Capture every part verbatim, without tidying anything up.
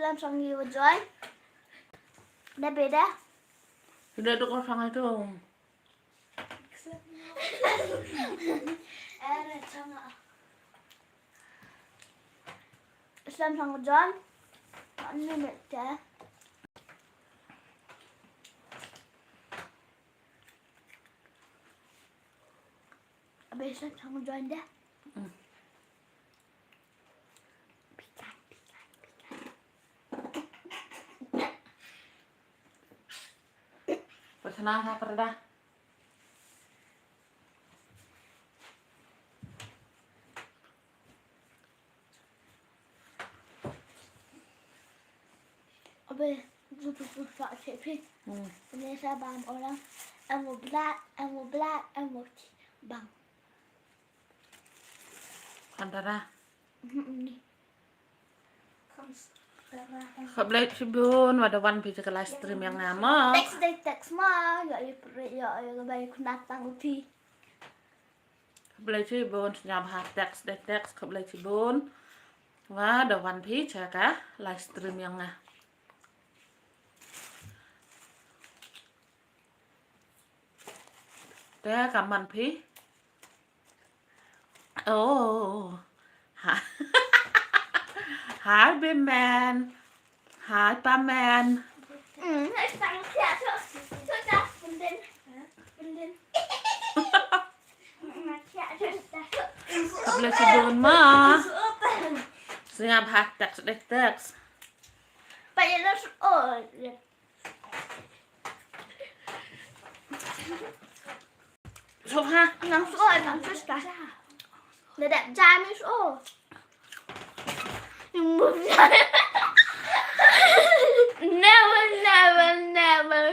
Lam sang ïa u join. Da beda. Sudah tu kau sangat tu. Lam sang u join. Ani mete. Abis lam sang u join dah. Hmm. Pikan, pikan, pikan. Pasana ha perda. Abe, zutu tu sa chepi. Hmm. Ini sa bam orang. Emo black, emo black, emo bang. Kantara. Mhm, ni. Khublei shibun, wa da wan phi sha ka live stream ïa nga mo. Text dei text mo, ïa i pre, ïa i bai kunat tang u phi. Khublei shibun, sngap ha text dei text, khublei shibun. Wa da wan phi sha ka live stream ïa nga. Te ka man phi. Oh. Ha. Hi, big man. Hi, pa man. Mm, it's fine. Yeah, so, so that's and then, and then. Khublei shibun ma. Sngap ha text dei text. But it looks old. Soh ha. Nang soh, nang soh ka. Nang dep jam soh. You move. Never, never, never.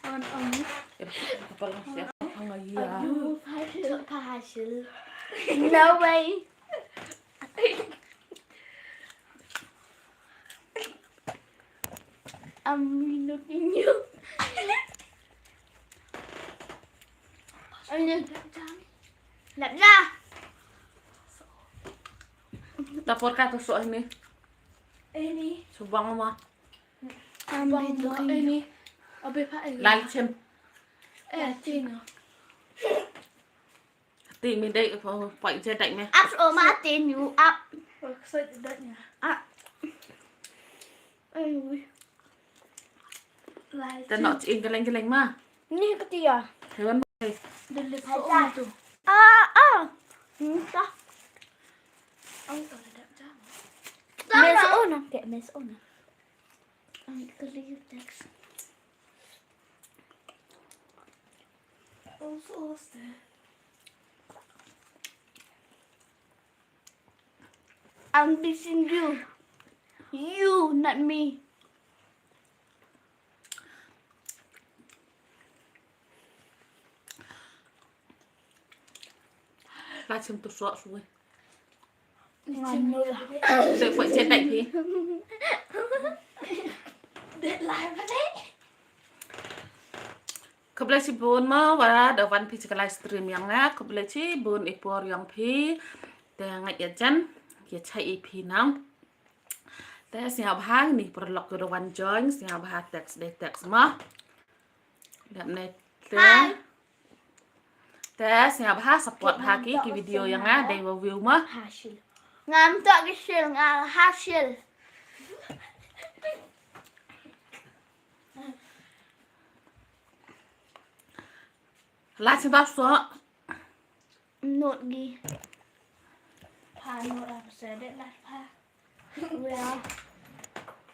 On, on. Kepala siapa? Hang ya. Aduh, hasil, hasil. No way. Amino kinyo. Ano? Lap na. Tapor ka to so ini. Ini. Subang ma. Ambi looking. Ini. Abe pa ini. Lai chem. Eh, chin. Ti mi dei poi je dei me. Ap so ma ti nyu ap. Poi so dei nya. Ap. Ai ui. Lai. Te no chin geleng geleng ma. Ni ketia. Hewan. Dele so tu. Ah ah. Entah. Ang tak ada jam. Mes ona ke mes ona. Ang kali text. I'm dissing you. You, not me. Lai chem tu sok sui. Ngan nul. Dei poi chen dei phi. Dei lai ba dei. Khublei shibun ma wa da wan phi sha ka live stream ïa nga. Khublei shibun i por ïong phi. Te nga ïa jan ïa chai i phi nang. Te sngewbha ngi paralok da wan join sngewbha text dei text ma. Dap ne te. Te sngewbha support bha ki ki video ïa nga dei wa view ma. Hasil. Ngam tok ki sil nga hasil. La sngewbha so. Not gi. Pa not apa sedek lah pa. Ria.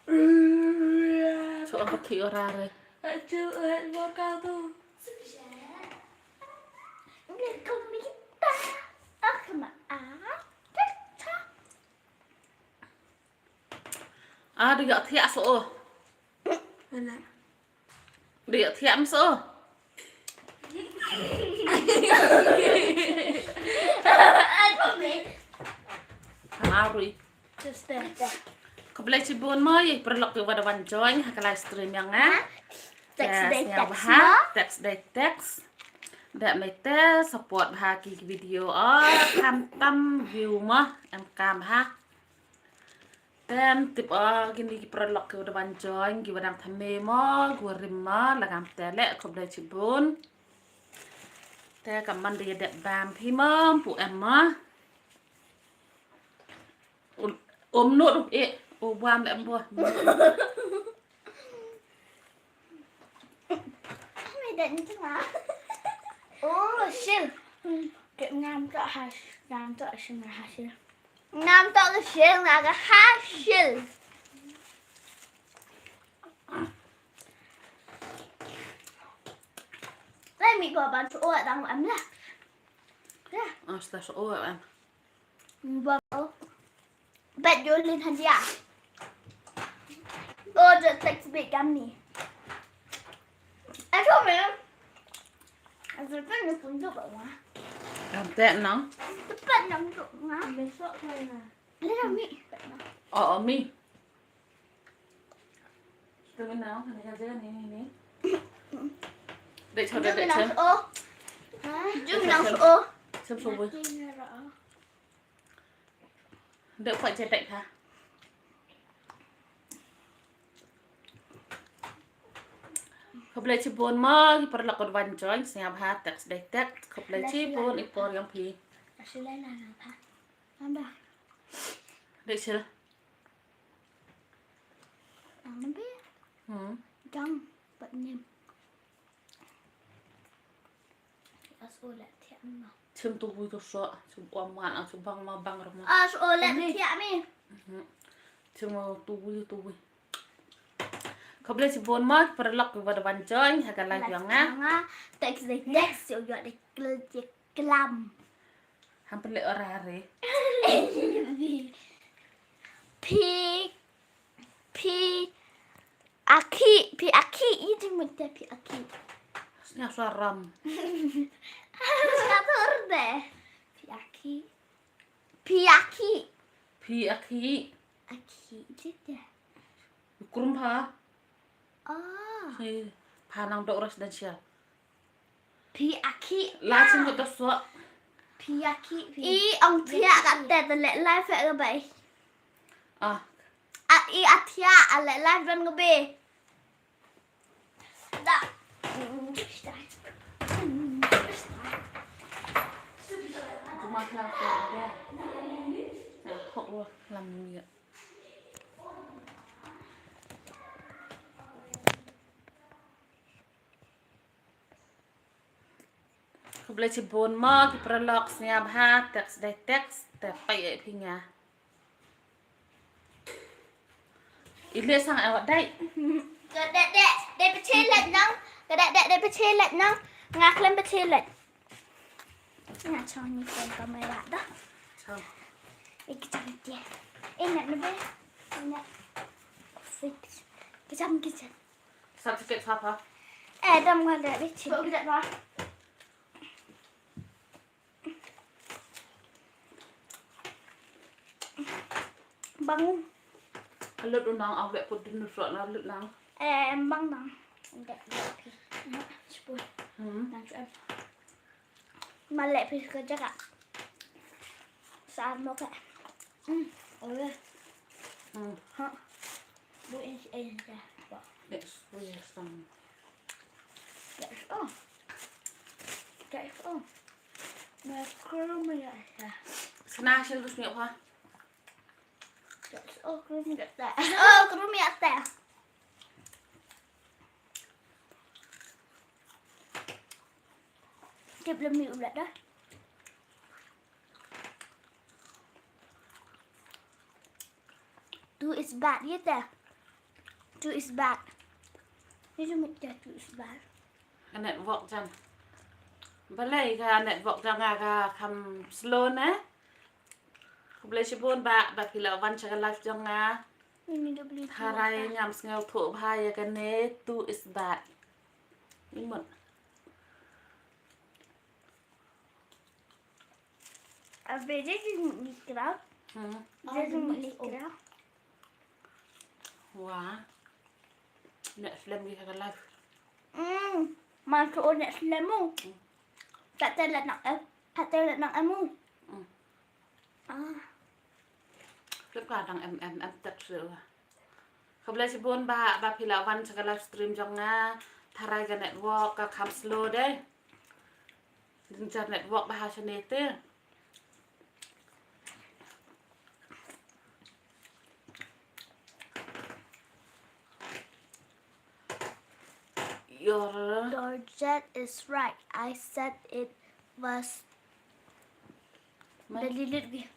Ria. So apa ki ora re. Achu eh workout tu. Ngi kumita. Ah kama ah. Cha cha. Ah dia thiak so. Mana? Dia thiam so. Harui. Khublei shibun mo ïa paralok ïa wa da wan join ha ka live stream ïa nga. Text dei text ma. Text dei text. Da me te support ha ki video o kam tam view mo em kam ha. Em, tip o kine ki paralok kiwa da wan join, kiwa dang thymme mo, kiwa rim mo, la ngam tip leh, khublei chibun. Te ka man da ïa dep bam phi mo, pu em mo. Um, um, nut, eh, u bam leh em bo. Mày định chứ hả? Ủa, siêu. Việt Nam có hai, Nam có sinh là hai siêu. Nam có cái siêu là cái hai siêu. Đây, mình có bán số ở đằng em nhá. Ơ, sta shu o em. Ba o. Bet Jolin Hadia. O, the text big gummy. Aku mem. Aku kan nak tunjuk bawa. Em, te nang. Tepat nang tu ngah. Besok saya. Ada kami. O, o, mi. Ito na, ano ka dyan, ni, ni, ni. Dek, so, Jum dek, nang so. O. Ha? Jum nang so. O. Sam so, boy. Dek, pa, dek, dek, ha. Khublei chibun mo, ki paralok kiwa da wan join, sngewbha text dei text. Khublei chibun, i por ïong phi. Dek, sil. Ang nabi. Hmm. Dang, pat nim. As o la thiah ma. Chim tu wi tu so, chim o man, ang chim bang ma bang ram. As o la thiah mi. Hmm. Chim tu wi tu wi. Khublei chibun mo, paralok kiwa da wan join, ha ka live ïong nga. Nga, text dei text, ïong ïa dei klam. Ham pynleh ora re. Phi, phi, aki, phi aki, i jing mut te phi aki. Snya saram. Snya tur de. Phi aki. Phi aki. Phi aki. Aki, jit de. Krum pha. Ah. Phi pha nang dok residential. Phi aki. La chim ko to so. Phi aki, phi. I ong thiah ka te te leh live ka bai. Ah. A i a thiah a leh live don ka bai. Da. Kuma ka ko de. Ko lam ni. Khublei chibun mo, ki paralok sngewbha text dei text, te peit ïa phi nga. I leh sang ai wat dei. Ka dei dei dei pynche leit nang, ka dei dei dei pynche leit nang, nga khlem pynche leit. Nga chong ni pen kamera da. Chong. Iki chong dia. Ina nabe. Ina. Fix. Kicham kicham. Certificate sa pha. Eh, dam nga da bichi. Bang. Alut unang awek put dinu suat na alut nang. Eh, bang nang. Nda. Sepul. Hmm. Nang suat. Malek pis kerja kak. Sa mo kak. Hmm. Oh ya. Hmm. Ha. Bu in si in sa. Next, we have some. That's all. That's all. Macaroni, yeah. Sana sel dus ngi pa. That's all, macaroni, that's that. Oh, macaroni, that's that. Tip lem ni ulat dah. Two is bad, ya ta? Two is bad. Ni tu mesti two is bad. Ka network jong. Balei ka network jong nga ka kham slow ne? Khublei shibun ba, ba phi la wan sha ka live jong nga. Ini dia beli. Tharai ngam sngewthuh bha ïa kane two is bad. Imut. Abe je jingmut ni kraw. Hmm. Je jingmut ni kraw. Wah. Next lem di ka live. Hmm. Man ko next lem mo. Hmm. Tak telat nak em. Tak telat nak emu. Hmm. Ah. Flip ka dang em em em tak shu. Khublei shibun ba, ba phi la wan sha ka live stream jong nga. Tharai ka network ka kham slow dei. Jynjar network ba ha shane te. Your Georgette is right. I said it was. Mai. Deleted.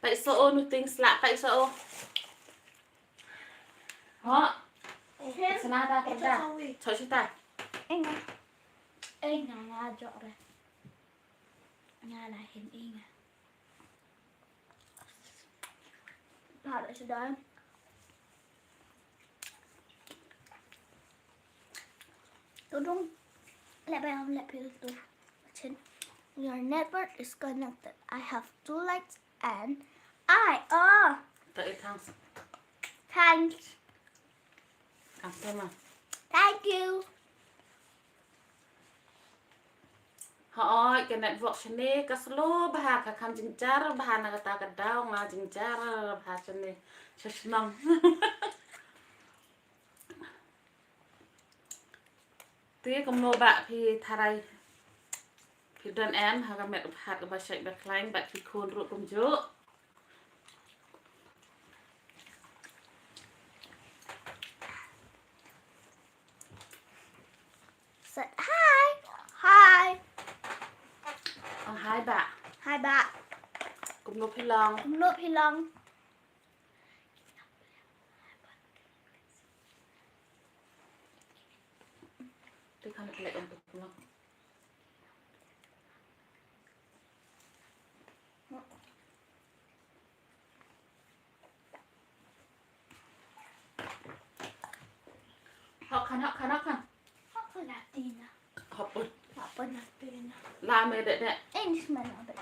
Peit sa o, nu ting sla, peit sa o. Ho. Sana ta kerja. Chok sita. Enga. Enga nga jok re. Nga la hin enga. Pha da sida. Tudung. Lep bayam lep pil tu. Chin. Your network is connected. I have two likes and I, oh. Thanks. Thanks. Thanks, Emma. Thank you. Hooid, ka network shane ka slow bha, ka kham jynjar bha na kata ka daw, nga jynjar bha shane sha shnong. Te kumno ba phi tharai, phi don em ha ka met u phat kaba shait ba khlaiñ, ba phi khun ruh kumjuh. Sat hi. Hi. Oh, hi ba. Hi ba. Kumno phi long? Kumno phi long? Te kham khlek ong kumno. Hok khan, hok khan, hok khan. Hok khan na tina. Hok pun. Hok pun na tina. La me de de. Eh, ni sma na de.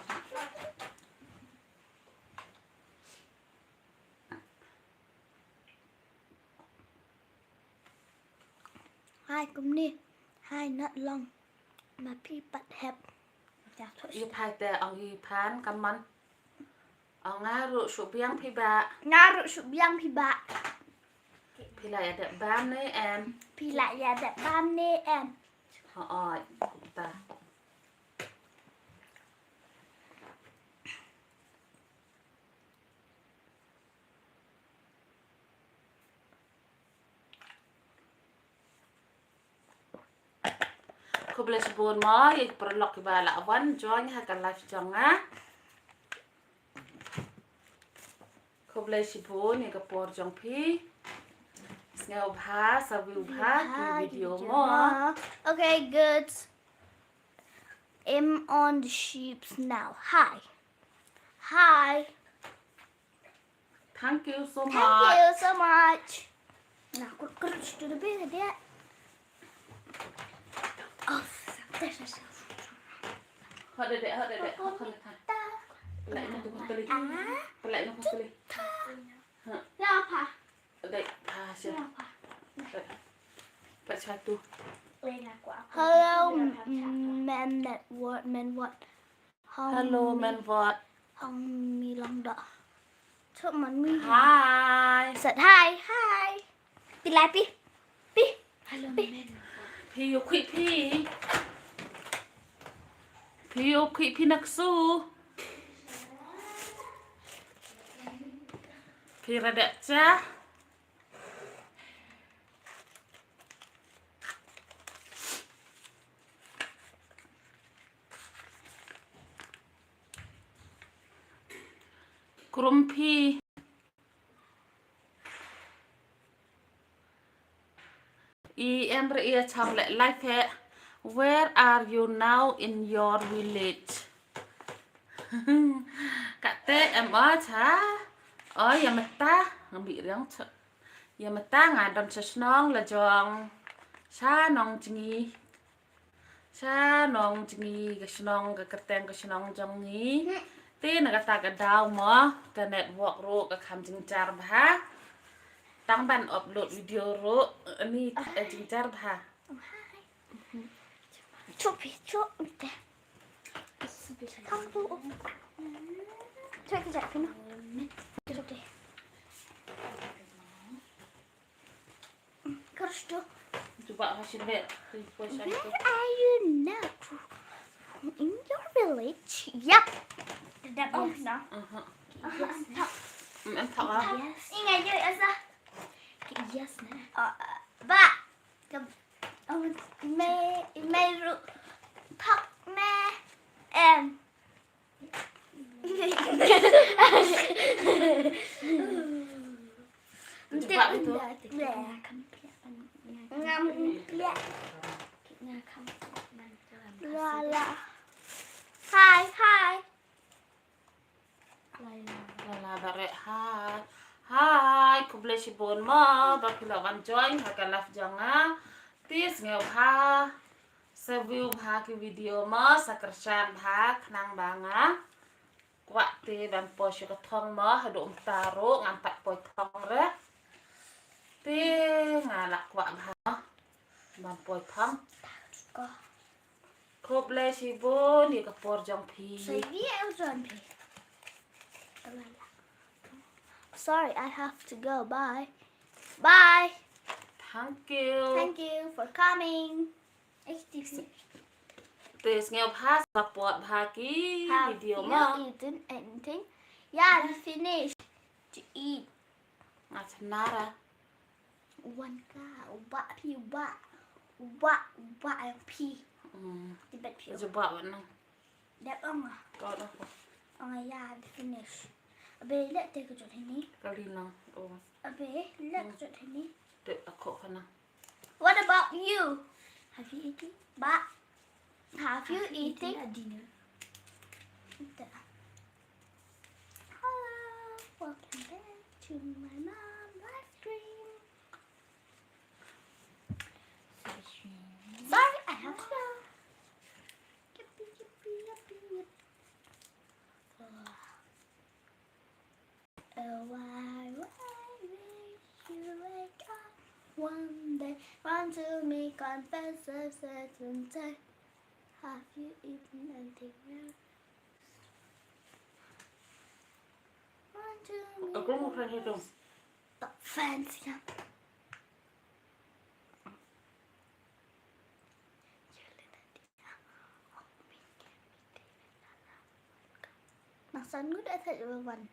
Hai kumne. Hai nat long. Ma phi pat hep. Ïa phai te ong i phan kaman. Ong nga ruh shu biang phi ba. Nga ruh shu biang phi ba. Phi la ïa dep bam ne em? Phi la ïa dep bam ne em? Hooid, ta. Khublei shibun mo ïa ki paralok kiba la wan join ha ka live jong nga. Khublei shibun ïa ka por jong phi. Sngewbha sa view bha ki video mo. Okay, good. I'm on the ships now. Hi. Hi. Thank you so much. Thank you so much. Nah, aku kerja sudah lebih dia. Oh, hot deh, hot deh, hot deh. Pelak ini tuh kali. Pelak ini kali. Ya apa? Dek, ah, siap. Pat satu. Hello, men that what, men what? Hello, men what? Hong mi long da. Chok man mi. Hi. Sat hi, hi. Pi lai pi. Pi. Hello, men. Pi yu kui pi. Phi ïoh khih phi na ksu. Phi ra dep cha. Krum phi. I em re i cham le life he. Where are you now in your village? Kate em o cha. O ïa mata ngam bi riang cha. Ïa mata nga don cha shnong la jong. Cha nong jngi. Cha nong jngi ka shnong ka kyrteng ka shnong jong ngi. Te na kata ka daw mo, ka network ruh ka kham jingjar bha. Tang ban upload video ruh, ni, eh, jingjar bha. Chupi, chupi. Come to. Chupi, chupi, no. Chupi. Kar sto. Cuba kasih lihat. Where are you now? In your village? Yep. Yes. Aha. Yes. Mm, entah lah. Yes. Ingat je, Elsa. Yes, nah. Uh, ba. Ke, oh, me, me ru, pak me, em. Jebak itu. Ngam piak. Lala. Hai, hai. Lala bareh, hai. Hai, khublei shibun mo ba phi la wan join ha ka live jong nga. Te sngewbha sa view bha ki video mo, sa kyrshan bha khnang ba nga kwah te ban poi sha ka thong mo, haduh mynta ruh ngam pat poi thong re. Te nga la kwah bha ban poi thong. Khublei shibun ïa ka por jong phi. Sorry, I have to go. Bye. Bye. Thank you. Thank you for coming. H T P. Te sngewbha support bha ki video mo. Have you eaten anything? Yeah, we finished to eat. Nga tnara. Wan ka, u bah phi, u bah. U bah, u bah ïa phi. Hmm. Te bet phi. Jubab wan nang. Dep ong. Ka ong. Ong ïa, finish. Abe leh te ka jot hini. Kali nang. Oh. Abe leh ka jot hini. Te ako kana. What about you? Have you eaten? Bah. Have you eaten? A dinner. Hello, welcome back to my mom live stream. Sorry, I have to go. Yippee, yippee, yippee, yippee. Oh, why, why wish you wake up one day, run to me, confess, and say, have you eaten anything new? Run to me. Aku mau kena hitung. Tak fancy kan? Nang san ngut asal wan.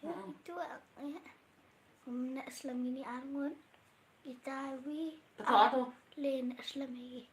Ya, itu ya. Kum nak selam ini arngut. Kita wi. Betul tu. Le nak selam ini.